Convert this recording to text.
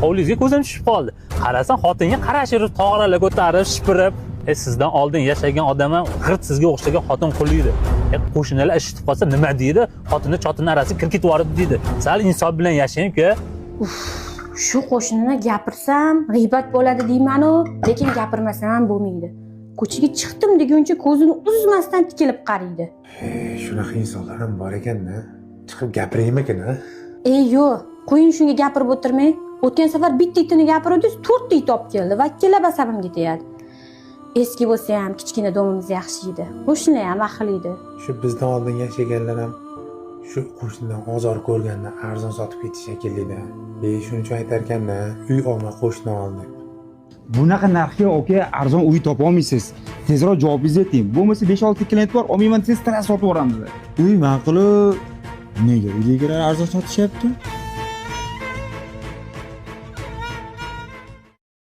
Hovlingizga ko'zim tushib qoldi. Qarasam, xotinga qarashib, tog'ralar ko'tarib, shipirib, sizdan oldin yashagan odam ham g'irt sizga o'xshagan xotin quliydi. Qo'shnilar eshitib qolsa nima deydi? Xotinni chotini orasiga kirib ketib yuboribdi deydi. Sal insof bilan yashang, uka. Shu qo'shnini gapirsam g'iybat bo'ladi deymanu, lekin gapirmasam ham bo'lmaydi. Ko'chaga chiqdim deguncha ko'zini uzmasdan tikilib qaraydi. Shunaqa insonlar ham bor ekanda. Chiqib gapiraymikin, a? Ey, yo'q, qo'ying, shunga gapirib o'tirmang. O'tgan safar bitta itini gapirdingiz, to'rtta it olib keldi va ikkalab asabimga tegadi. Eski bo'lsa ham kichkina дом imiz yaxshi edi, qo'shnilar ham ahil edi. Shu bizdan oldin yashaganlar ham shu qo'shnidan ozor ko'rganda arzon sotib ketish shekilli-da. Shuning uchun aytarkanda, uy olma, qo'shni ol deb. Bunaqa narxga, aka, arzon uy topolmaysiz. Tezroq javobingizni ayting. Bo'lmasa 5-6 klient bor, olmayman desangiz, tez sotib yuboramiz. Uy ma'qulu. Nega uydagilar arzon sotishyapti?